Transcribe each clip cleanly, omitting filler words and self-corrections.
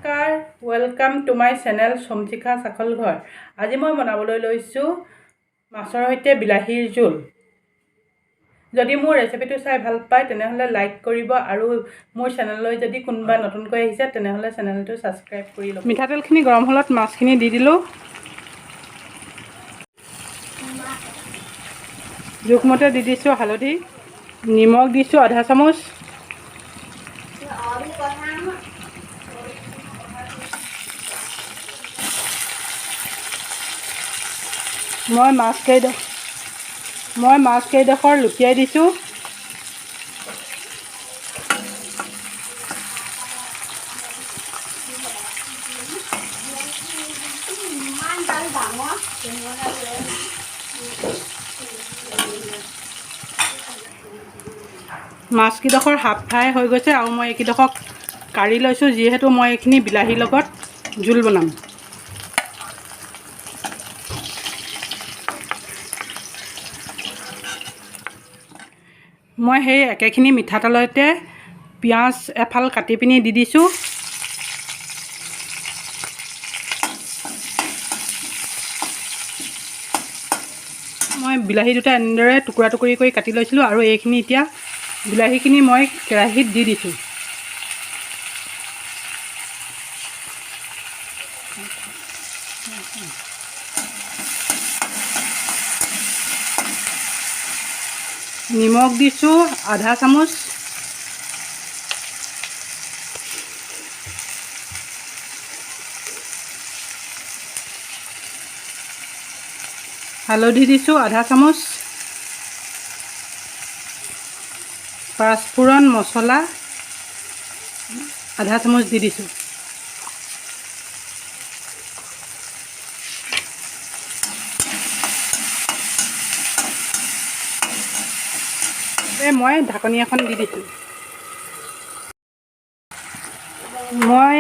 নমস্কাৰ, welcome to my channel চমচিখা চাখল ঘৰ। আজি মই বনাবলৈ লৈছোঁ মাছৰ সৈতে বিলাহীৰ জোল। যদি মোৰ ৰেচিপিটো চাই ভাল পায়, তেনেহ'লে লাইক কৰিব আৰু মোৰ চেনেললৈ যদি কোনোবা নতুনকৈ আহিছে, তেনেহ'লে চেনেলটো ছাবস্ক্ৰাইব কৰি ল'ব। মিঠাতেলখিনি গৰম হ'লত মাছখিনি দি দিলোঁ। জোখমতে দি দিছোঁ হালধি, নিমখ দিছোঁ আধা চামুচ, মই মাছ কেইডোখৰ লুটিয়াই দিছোঁ। মাছকেইডোখৰ হাফ ফ্ৰাই হৈ গৈছে আৰু মই এইকেইডোখৰ কাঢ়ি লৈছোঁ, যিহেতু মই এইখিনি বিলাহীৰ লগত জোল বনাম। মই সেই একেখিনি মিঠাতেলতে পিঁয়াজ এফাল কাটি পিনি দি দিছোঁ। মই বিলাহী দুটা এনেদৰে টুকুৰা টুকুৰি কৰি কাটি লৈছিলোঁ আৰু এইখিনি এতিয়া বিলাহীখিনি মই কেৰাহীত দি দিছোঁ। নিমখ দিছোঁ আধা চামুচ, হালধি দিছোঁ আধা চামুচ, পাঁচফোৰণ মছলা আধা চামুচ দি দিছোঁ। মই ঢাকনি এখন দি দিছোঁ। মই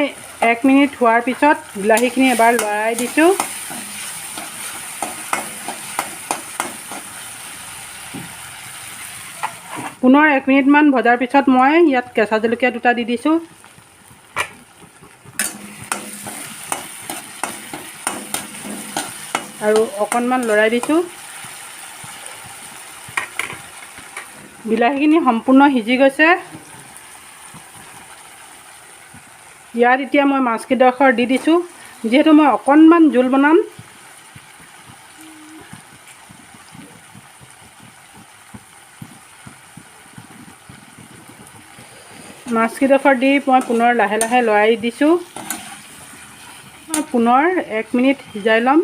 1 মিনিট হোৱাৰ পিছত বিলাহীখিনি এবাৰ লৰাই দিছোঁ। পুনৰ 1 মিনিটমান ভজাৰ পিছত মই ইয়াত কেঁচা জলকীয়া দুটা দি দিছোঁ আৰু অকণমান লৰাই দিছোঁ। বিলাহীখিনি সম্পূৰ্ণ সিজি গৈছে। ইয়াত এতিয়া মই মাছকেইডোখৰ দি দিছোঁ, যিহেতু মই অকণমান জোল বনাম। মাছকেইডোখৰ দি মই পুনৰ লাহে লাহে লৰাই দিছোঁ। পুনৰ 1 মিনিট সিজাই ল'ম।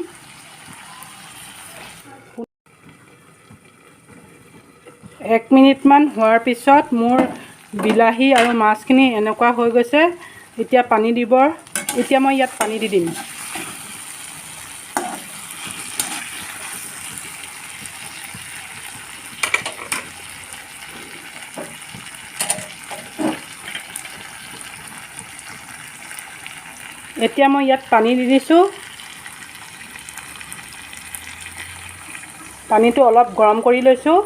1 মিনিটমান হোৱাৰ পিছত মোৰ বিলাহী আৰু মাছখিনি এনেকুৱা হৈ গৈছে। এতিয়া মই ইয়াত পানী দি দিম। এতিয়া মই ইয়াত পানী দি দিছোঁ। পানীটো অলপ গৰম কৰি লৈছোঁ।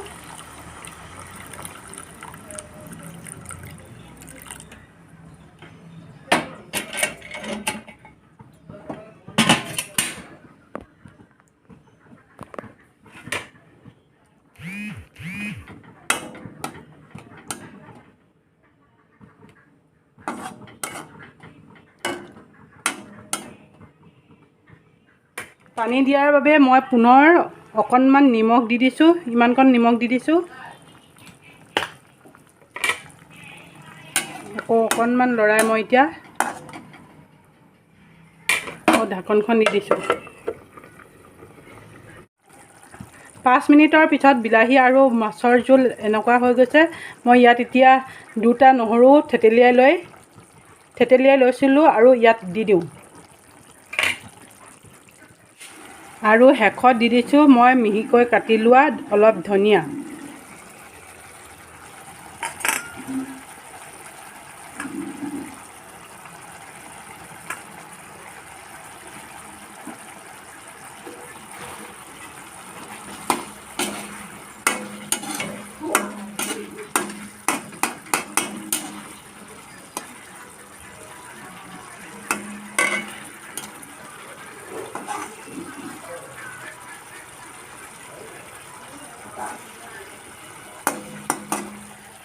পানী দিয়াৰ বাবে মই পুনৰ অকণমান নিমখ দি দিছোঁ। ইমানকণ নিমখ দি দিছোঁ। আকৌ অকণমান লৰাই মই এতিয়া আকৌ ঢাকনখন দি দিছোঁ। 5 মিনিটৰ পিছত বিলাহী আৰু মাছৰ জোল এনেকুৱা হৈ গৈছে। মই ইয়াত এতিয়া দুটা নহৰু থেতেলিয়াই লৈছিলোঁ আৰু ইয়াত দি দিওঁ। আৰু শেষত দি দিছোঁ মই মিহিকৈ কাটি লোৱা অলপ ধনিয়া।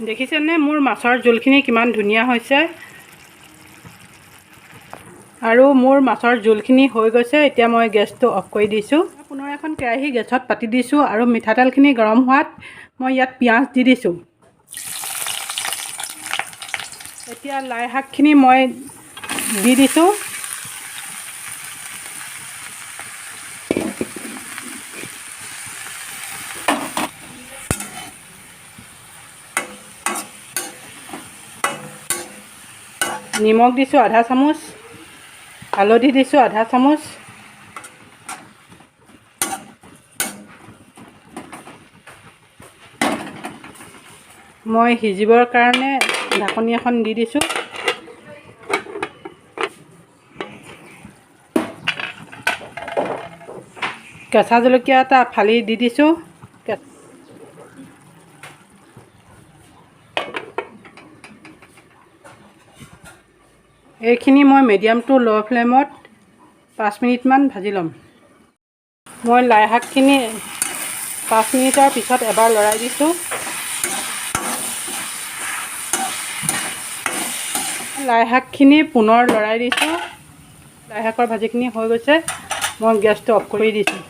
দেখিছেনে মোৰ মাছৰ জোলখিনি কিমান ধুনীয়া হৈছে। আৰু মোৰ মাছৰ জোলখিনি হৈ গৈছে। এতিয়া মই গেছটো অফ কৰি দিছোঁ। পুনৰ এখন কেৰাহী গেছত পাতি দিছোঁ আৰু মিঠাতেলখিনি গৰম হোৱাত মই ইয়াত পিঁয়াজ দি দিছোঁ। এতিয়া লাই শাকখিনি মই দি দিছোঁ। নিমখ দিছোঁ আধা চামুচ, হালধি দিছোঁ আধা চামুচ, মই সিজিবৰ কাৰণে ঢাকনি এখন দি দিছোঁ। কেঁচা জলকীয়া এটা ফালি দি দিছোঁ। এইখিনি মই মিডিয়াম টু ল' ফ্লেমত 5 মিনিটমান ভাজি ল'ম। মই লাই শাকখিনি 5 মিনিটৰ পিছত এবাৰ লৰাই দিছোঁ। লাই শাকখিনি পুনৰ লৰাই দিছোঁ। লাই শাকৰ ভাজিখিনি হৈ গৈছে। মই গেছটো অফ কৰি দিছোঁ।